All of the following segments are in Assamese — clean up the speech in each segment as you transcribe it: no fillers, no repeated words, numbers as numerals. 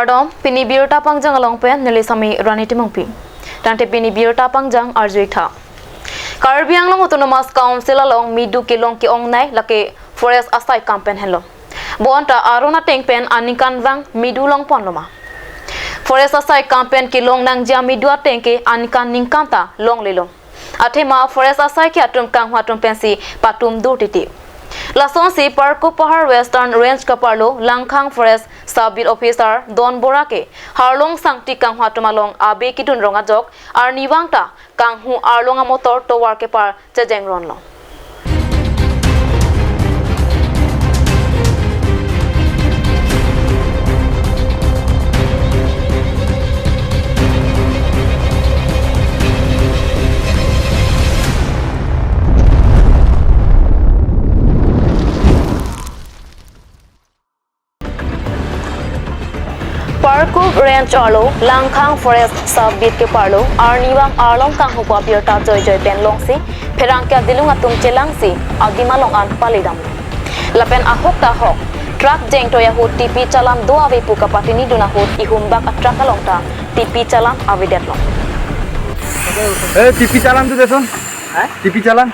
Kardom pini birta pangjang along pen nilisami Rani Timongpi. Tante pini birta pangjang arjui tha. Karbi Anglong Autonomous Council along midu kilong ki ong nai lake forest asai campaign hello. Bonta arona teng pen anikan wang midu long ponloma. Forest asai campaign kilong nang jia midu ateng ke anikan ningkanta long lilong. Athema forest asai ki atum kang huatum pensi patum dur titi. Lason si Parko Pahar Western Range Kaparlo Langkhang Forest Sub Beat Officer Don Borake Harlong Sangti Kanghwa Tumalong Abe Kidun Ronga Jok Ar Niwangta Kanghu Arlonga Motor Towar ke par Chejeng Ronlo. Parko Range Arlo, Langkhang Forest Sub Beat ke Parlo, Arniwang Arlong Kanghu Papirta Joy Joy Pen Long Si, Pherangkya Dilunga Tum Chelang Si, Agima Long An Palidam. Lapen Ahok Ta Hok, Truck Jeng Toya Hut TP Chalan Do Ave Puka Patini Duna Hut Ihumbak Truck Along Ta, TP Chalan Ave Det Long. Eh, TP Chalan tu deson? Eh? TP Chalan?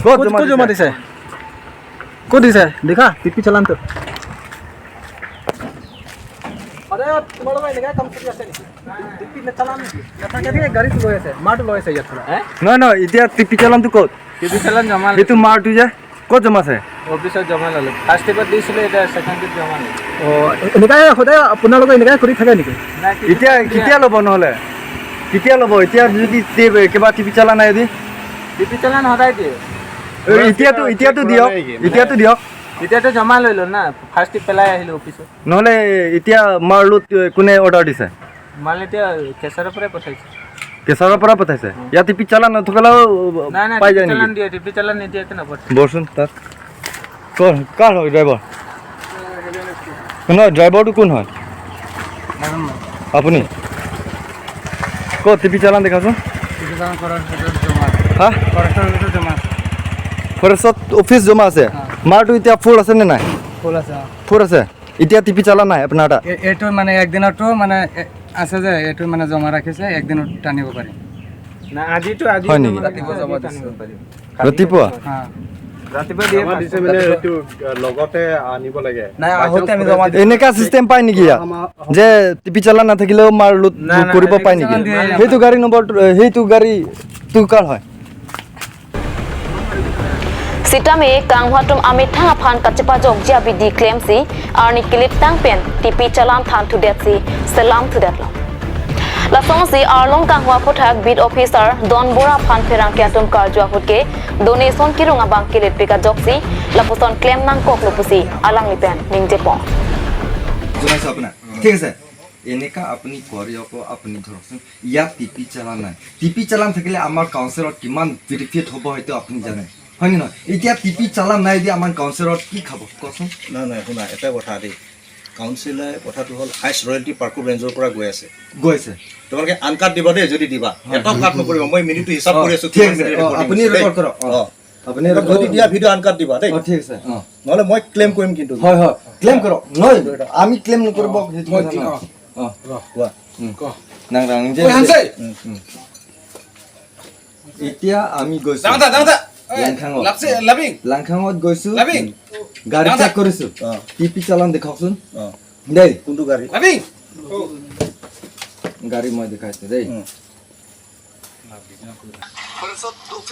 ক'ত জমা দিছে? ক'ত দিছে? দেখা টিপি চালান তো। আৰে তোমালোকৰ এনেকা কাম কৰি আছে নেকি? টিপি চালান নাথাকে গাড়ীটো লৈ আছে, মাৰটো লৈ আছে ইয়াত পৰা। নহয় নহয়, এতিয়া টিপি চালানটো ক'ত? টিপি চালান জমা। সেইটো মাৰটো যে ক'ত জমা আছে? অফিচত জমা ল'লে। ফাৰ্ষ্ট টিপত দিছিলে, এতিয়া ছেকেণ্ড টিপ জমা ল'লে। অঁ, এনেকাই সদায় আপোনালোকে এনেকাই কৰি থাকে নেকি? এতিয়া কেতিয়া ল'ব নহ'লে? কেতিয়া ল'ব? এতিয়া যদি কিবা টিপি চালান নাই যদি? টিপি চালান সদায় দিয়ে। এতিয়াতো এতিয়াতো দিয়ক, এতিয়াতো দিয়ক। এতিয়াতো জমা লৈ ল'ল না, ফাৰ্ষ্ট টিপ পেলাই আহিলোঁ অফিচত। নহ'লে এতিয়া মাৰলোত কোনে অৰ্ডাৰ দিছে? মাল এতিয়া কেঁচাৰৰ পৰাই পঠাইছে। কেঁচাৰৰ পৰা পঠাইছে? ইয়াত টিপি চালান নথকালেও পাই যায় নেকি? দিয়ে, টিপি চালান নিদিয়াকে নপঠায়। বৰচোন তাত কাৰ হয় ড্ৰাইভাৰ? নহয়, ড্ৰাইভাৰটো কোন হয়? আপুনি ক'ত টিপি চালান দেখাচোন। হা, ফৰেষ্টত অফিচ জমা আছে। মাৰটো এতিয়া ফুল আছে নে নাই? ফুল আছে। ফুল আছে। এতিয়া টিপি চালান নাই আপোনাৰ এটা? এইটো মানে একদিনতো মানে আছে যে এইটো মানে জমা ৰাখিছে, একদিনত টানিব পাৰিম। না আজিতো আজি হয় নেকি? ৰাতিপুৱা জমা দিছে। ৰাতিপুৱা? ৰাতিপুৱা দিয়ে দিছে মানে এইটো লগতে আনিব লাগে। নাই আহোতে আমি জমা দিছো। এনেকা চিষ্টেম পায় নেকি ইয়াত যে টিপি চালান নাথাকিলেও মাৰ লোড কৰিব পায় নেকি? সেইটো গাড়ী নম্বৰ, সেইটো গাড়ী তোৰ কাৰ হয়? Sitame Kanghuatum Amithanga Phan Kachipajok Jia BD claim si Arni Kilit Tang Pen TP Chalan Than to Det si Salam to Det Long. Lasong si Arlong Kanghua Phuthak Beat Officer Don Bora Phan Pherang Kyatum Karjua Hutke donation Kirunga Bang Kilit Pika Jok si Lapuson claim Nang Kok Lupusi Alang Lipen Ningje Pong. জনাইছো আপোনাক, ঠিক আছে? এনেকা আপুনি কৰি আকৌ আপুনি ধৰকচোন ইয়াত টিপি চালান নাই। টিপি চালান থাকিলে আমাৰ কাউন্সিলত কিমান বেনিফিট হ'ব হয়তো আপুনি জানে, হয় নে নহয়? এতিয়া টিপি চালান নাই যদি আমাৰ কাউন্সিলত কি খাব কচোন? নাই নাই, শুনা এটা কথা দেই, কাউন্সিলে কথাটো হ'ল হাইষ্ট ৰয়েলটি পাৰ্কো ৰেঞ্জৰ পৰা গৈ আছে, গৈ আছে। তোমালোকে আনকাট দিবা দেই, যদি দিবা এটাও কাট নকৰিবা। মই মিনিটটো হিচাপ কৰি আছোঁ। ঠিক আছে, আপুনি ৰেকৰ্ড কৰক। অঁ, আপুনি যদি দিয়া ভিডিঅ' আনকাট দিবা দেই। ঠিক আছে। অঁ, নহ'লে মই ক্লেইম কৰিম কিন্তু। হয় হয়, ক্লেইম কৰক। নহয় আমি ক্লেইম নকৰিব। অঁ, কোৱা। এতিয়া আমি গৈছোঁ লাংখাঙত, গৈছোঁ গাড়ী চেক কৰিছোঁ, টিপি চালান দেখাওকচোন দেই। কোনটো গাড়ী? গাড়ী মই দেখাইছোঁ দেই।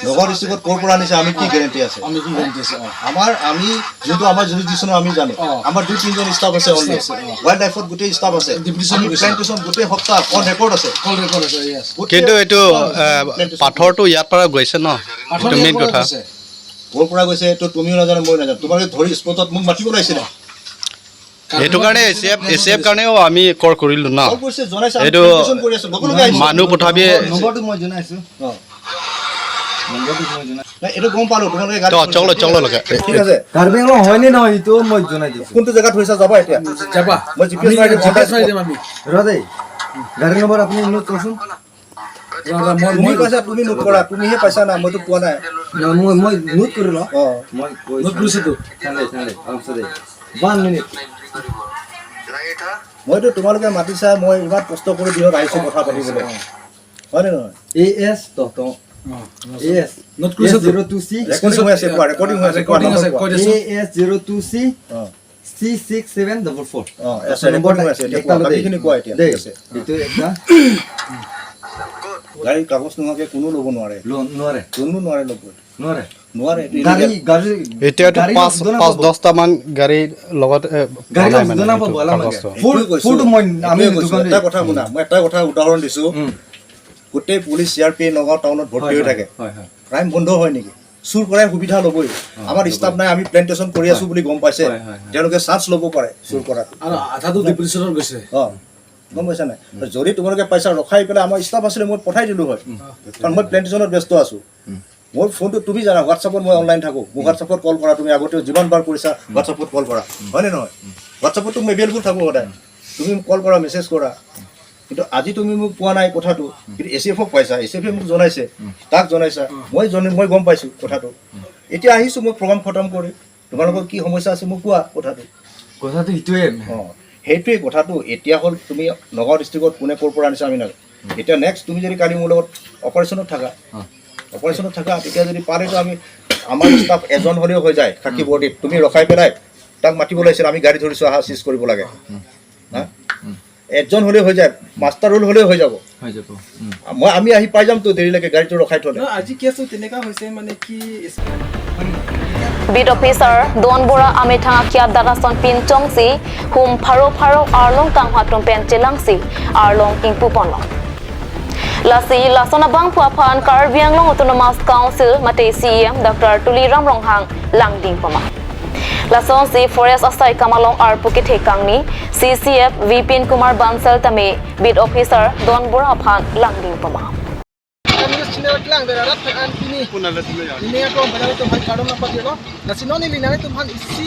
নগাঁও ডিষ্ট্ৰিক্টত ক'ৰ পৰা আনিছে আমি কি গেৰেণ্টি আছে? আমি কি গেৰেণ্টি আছে? আমাৰ আমি যোনটো আমাৰ জুৰিডিকশ্যনৰ আমি জানো, আমাৰ 2-3জন ষ্টাফ আছে অনলি। ৱাইল্ড লাইফত গোটেই ষ্টাফ আছে, প্লেণ্টেশ্যন গোটেই সপ্তাহ অন ৰেকৰ্ড আছে। কিন্তু এইটো পাথৰটো ইয়াৰ পৰা গৈছে ন, এইটো মেইন কথা। ক'ৰ পৰা গৈছে এইটো তুমিও নাজানা, ময়ো নাজানো। তোমালোকে ধৰি স্পটত মোক মাতিব লাগিছিলে। সেইটো কাৰণে এ চি এফ কাৰণেও আমি কৰ কৰিলোঁ ন। এইটো মানুহ পঠাবি। নম্বৰটো মই জনাইছোঁ। এইটো গম পালো তোমালোকে চলো চলো লগে। ঠিক আছে, কাৰ্বি আংলং হয়নে নহয় এইটো মই জনাই দিছোঁ। কোনটো জেগাত হৈছে যাবা এতিয়া? তুমি কৈছা তুমি নোট কৰা, তুমিহে পাইছা না, মইতো পোৱা নাই। মই নোট কৰি লওঁ। অঁ, মই নোট কৰিছোতো। আৰামছে 1 মিনিট। মইতো তোমালোকে মাতিছা, মই ইমান কষ্ট কৰি দিনত আহিছোঁ কথা পাতিবলৈ, হয়নে নহয়? এ এছ তহ এ এছ নোট কৰিছো 02 C। Recording হৈ আছে, কোৱা। ৰেকৰ্ডিং হৈ আছে, কোৱা। ৰেকৰ্ডিং আছে, কৈ দিছো। এ এছ 02 C অঁ C 6744। অঁ, আছে, ৰেকৰ্ডিং হৈ আছে। এতিয়া কোৱা, বাকীখিনি কোৱা এতিয়া। দেই ঠিক আছে। এইটো একটা গাড়ীৰ কাগজ নোহোৱাকৈ কোনো ল'ব নোৱাৰে। নোৱাৰে। কোনো নোৱাৰে ল'ব। নোৱাৰে। নোৱাৰে, এইটো গাড়ী illegal। গাড়ী এতিয়াতো গাড়ী পাঁচ দুনা পাঁচ পাব। দহটামান গাড়ীৰ লগত গাড়ী পোৱা নাই মানে দুনা এইটো পাব আলাম কাগজটো। সেইটোৱে কৈছোঁ। ফুলটো মই আমি সেইটোৱে কৈছোঁ। দোকান এটা কথা শুনা, মই এটা কথা উদাহৰণ দিছোঁ। গোটেই police, C R P Nagaon টাউনত ভৰ্তি হৈ থাকে। হয় হয়। ক্ৰাইম বন্ধ হয় নেকি? চুৰ কৰাই সুবিধা ল'বই। আমাৰ ষ্টাফ নাই, আমি প্লেণ্টেশ্যন কৰি আছোঁ বুলি গম পাইছে। হয়, হয়, হয়। তেওঁলোকে চান্স ল'ব পাৰে চুৰ কৰাটো। আৰু আধাটো ডিপ্ৰেশ্যনত গৈছে। অঁ, গম পাইছা নাই? যদি তোমালোকে পইচা ৰখাই পেলাই, আমাৰ ষ্টাফ আছিলে, মই পঠাই দিলোঁ হয়, কাৰণ মই প্লেণ্টেশ্যনত ব্যস্ত আছোঁ। মোৰ ফোনটো তুমি জানা, হোৱাটছআপত মই অনলাইন থাকোঁ। মোক হোৱাটছআপত কল কৰা। তুমি আগতেও যিমান বাৰ কৰিছা, হোৱাটছআপত কল কৰা, হয়নে নহয়? হোৱাটছআপততো মই এভেইলেবল থাকোঁ সদায়। তুমি মোক কল কৰা, মেছেজ কৰা। কিন্তু আজি তুমি মোক পোৱা নাই কথাটো, কিন্তু এ চি এফক পাইছা। এ চি এফে মোক জনাইছে, তাক জনাইছা, মই গম পাইছোঁ কথাটো। এতিয়া আহিছোঁ মই প্ৰগ্ৰাম খতম কৰি। তোমালোকৰ কি সমস্যা আছে মোক কোৱা কথাটো। কথাটো সেইটোৱে। অঁ, সেইটোৱেই কথাটো। এতিয়া হ'ল তুমি নগাঁও ডিষ্ট্ৰিক্টত কোনে ক'ৰ পৰা আনিছা আমি নাজানো। এতিয়া নেক্সট তুমি যদি কালি মোৰ লগত অপাৰেশ্যনত থাকা, অপাৰেশ্যনত থাকা, তেতিয়া যদি পাৰেতো আমি আমাৰ ষ্টাফ এজন হ'লেও হৈ যায় খাকী বৰ্ডিত। তুমি ৰখাই পেলাই তাক মাতিব লাগিছিল, আমি গাড়ী ধৰিছোঁ, আহা, চিজ কৰিব লাগে। হা, এজন হ'লেও হৈ যায়, মাষ্টাৰ ৰোল হ'লেও হৈ যাব। হৈ যাব। আমি আহি পাই যামতো দেৰিলৈকে গাড়ীটো ৰখাই থ'লে। নহয়, আজি কেছটো তেনেকুৱা হৈছে মানে কি Beat officer Don Bora Amithanga Kia Darason Pin Chongsi Hum Pharo Pharo Arlong Kanghwa Tumpen Chelangsi Arlong Ingpu Ponlong. Lasi Lasona Bang Phua Phan Karbi Anglong Autonomous Council Mate CEM Dr. Tuliram Ronghang Langding Pama. Lason si Forest Asai Kamalong R Pukit Kangni CCF Vipin Kumar Bansal Tame Beat officer Don Bora Phan Langding Pama. Klang berarat an ini ini ako banyak tu han karom napa dilo nasi noni linane tu han isi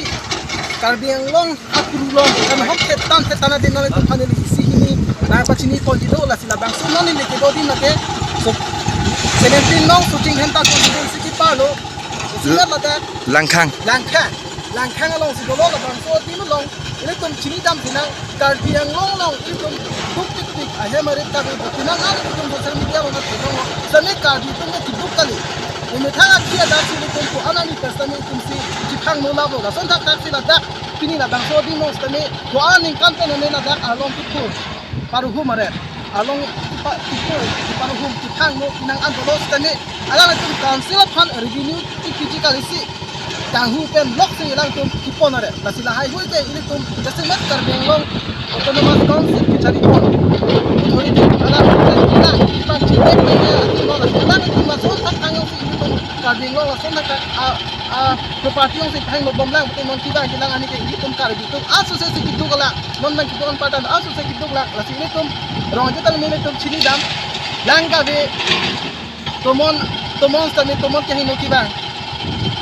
Karbi Anglong akurulong kan hok tetan tetana din noni tu han isi ini na pa chini ko dilo la sila bang so noni le ke do din nake so 17 nong shooting henta ko dilo isi ki palo sila la da Langkhang. Langkhang langkhang along si dolo la bang so din long ini tum chini dam tinang Karbi Anglong long ini tum tuk tik tik ahe mare ta ko tinang al tum social media lo na tum same Karbi tum ne kiduk kali ini thanga khia da si tum ko anani kastami tum si jikhang no la bo la son thak tak si la da pini la bang so din no stame ko aning kan ta ne la da along tu paru hu mare along pa tu paru hu jikhang no tinang an do stame ala tum council phan revenue ti physical si Kanghu pen lok si ilang tum kiponare la sila hai hui ke ini tum jasimat Karbi Anglong Autonomous Council ki chari pon authority ala kila pa chite pe tum la sila tum la son thak ang si ini tum Karbi Anglong la son thak a a property ong si thang lo bom lang tum non kiba kilang ani ke ini tum Karbi tum asu se ki dugala non nang ki don patan asu se ki dugla la si ini tum rong jetal mele tum chini dam langka be tomon tomon sami tomon ke hino kiba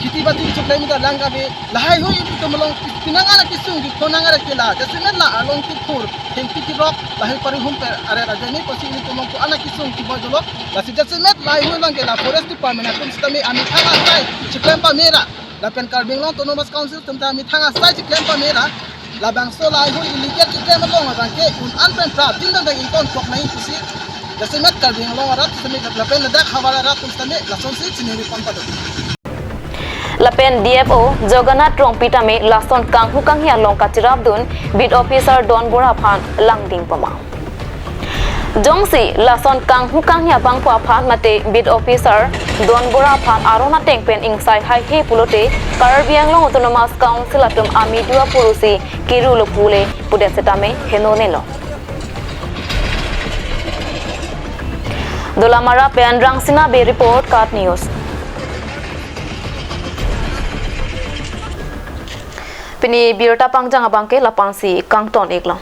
খেতি বাতি চুকলাই মিদা লাঙ্গাবে লাহাই হুই তুমলং পিনাঙ্গারা কিসুং কি খনাঙ্গারা কেলা জসিমেন লা আলং কি খুর হেংপি কি রক লাহাই পারি হুম পে আরে রাজানি পসি নি তুমলং কো আনা কিসুং কি বজলো লাসি জসিমেন লাই হুই লাঙ্গে লা ফরেস্ট ডিপার্টমেন্ট তুম stami আমি থাঙা সাই চিকলেম পা মেরা লা পেন কার্বিং লং অটোনমাস কাউন্সিল তুম আমি থাঙা সাই চিকলেম পা মেরা লা বাংso lai hui illegal chiklem long bangke un an pen pra din dan in ton tok nai pusi jasimet Karbi Anglong rat stami la pen da khawara rat tum stami la sonsi chineri pon pa. Lapen DFO Jagannath Rompitame Lason Kanghu Kanghia Long Kachirabdun Beat officer Don Bora Phan Langding Pama. Jongsi Lason Kanghu Kanghia Bangpua Phan Mate Beat officer Don Bora Phan Arona Tengpen Ingsai Hai He Pulote Karbi Anglong Autonomous Council Atum Amidua Purusi Kirulo Pule Pudesetame Henonelo. Dolamara Pen Rangsina Bay Report Kat News. Pini birta pangjang abangke lapansi kangton ekla.